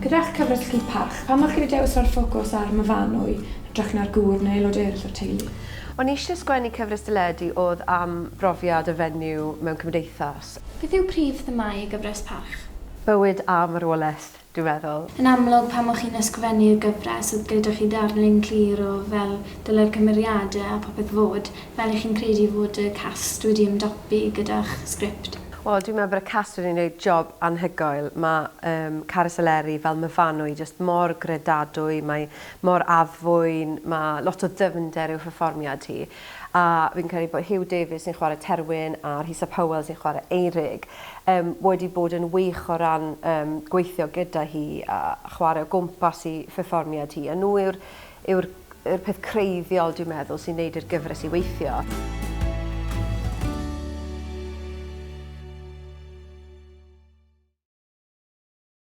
Gyda'ch cyfres chi Parch, pam o'ch chi wedi dewis rhoi'r ffocws ar Myfanwy yn hytrach na'r gŵr neu aelodau eraill o'r teulu? O'n i eisiau sgwennu cyfres deledu oedd am brofiad y fenyw mewn cymdeithas. Beth yw prif themâu y gyfres Parch? Bywyd a marwolaeth, dwi'n meddwl. Yn amlwg pan o'ch chi'n ysgrifennu'r gyfres oedd gyda chi ddarlun clir o fel dylai'r cymeriadau a popeth fod, fel 'y chi'n credu fod y cast wedi ymdopi gyda'ch sgript? Wel, dwi'n meddwl bod y cast wedi gwneud job anhygoel. Mae Carys Eleri fel Myfanwy jyst mor gredadwy, mae mor addfwyn, mae lot o ddyfnder i'w pherfformiad hi. A fi'n credu bod Huw Davies sy'n chwarae Terwyn a Rhys ap Hywel sy'n chwarae Eurig wedi bod yn wych o ran gweithio gyda hi a chwarae o gwmpas i pherfformiad hi. A nhw yw'r yw'r yw'r peth creiddiol dwi'n meddwl sy'n neud i'r gyfres i weithio.